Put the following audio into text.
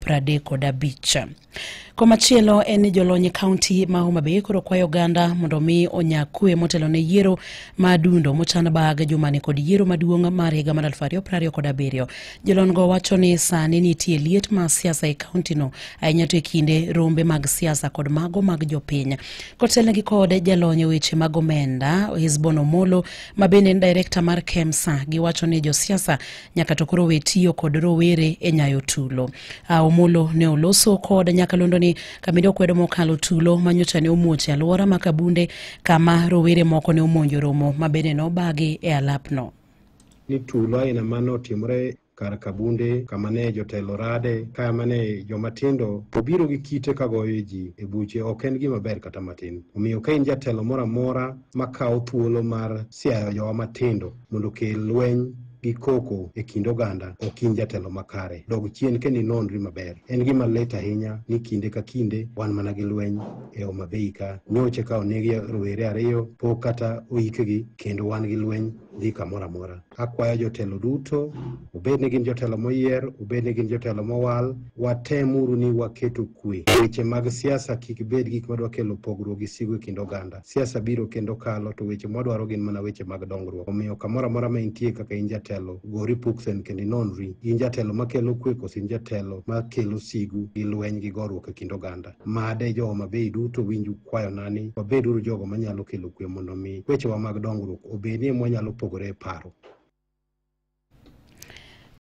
35. Komachielo en ni jolony e kaunti ma Homa Bay koro kwayo oganda mondo mi onya kwe motelo ne yiero ma dundo mochan bag jumani kod yiero maduong' mar higa mar 2027. Jolony go wacho ni sani nitie liet mar siasa e kauntino ahinya to e kinde rombe mag siasa kod mago mag jopiny. Kotelnegi kod jalony e weche mag omenda Hesbon Omolo ma bende en director mar KEMSA, giwacho ni josiasa nyaka to koro we tiyo kod rowere e nyayo tulo. Omolo ne oloso kod nyakalondo ni kaminde okwedo mokalo tulo manyocha ne omuoch e alwora ma Kabunde kama rowere moko ne omonjo romo ma bende nobagi e alapno. Ni tulo aina mane otimore kar Kabunde kama ne jotelo rade kama ne joma tindo obiro gi kite ka goyo ji e buche ok en gima ber kata matin. Omiyo ka in jatelo moro amora makawo thuolo mar siayo jowa matindo mondo okel lweny gi koko e kind oganda, ok in jatelo makare. Dog chien kendo inonri maber. En gima lit ahinya ni kinde ka kinde wan mana gi lweny e Homa Bay ka. Nyocha ka onegi rowere ariyo pok kata oikgi kendo wan gi lweny dhi kamoro amora. Akwayo jotelo duto, obed ni gin jotelo moyier, obed ni gin jotelo mowal, watemuru ni waketo kwe. Weche mag siasa kik bed gik madwa kelo pogruok gi sigu e kind oganda. Siasa biro kendo kalo to weche mwadwaro gin mana weche mag dongruok. Omiyo kamoro amora ma intie kaka in jatelo, gori puksen kendo inonri. In jatelo makelo kwe koso in jatelo makelo sigu gi lweny gi goruok e kind oganda. Made jo Homa Bay duto winj kwayona ni wabeduru jogo manyalo kelo kwe mondo mi wechewa mag dongruok obedie mwanyalo pogore e paro.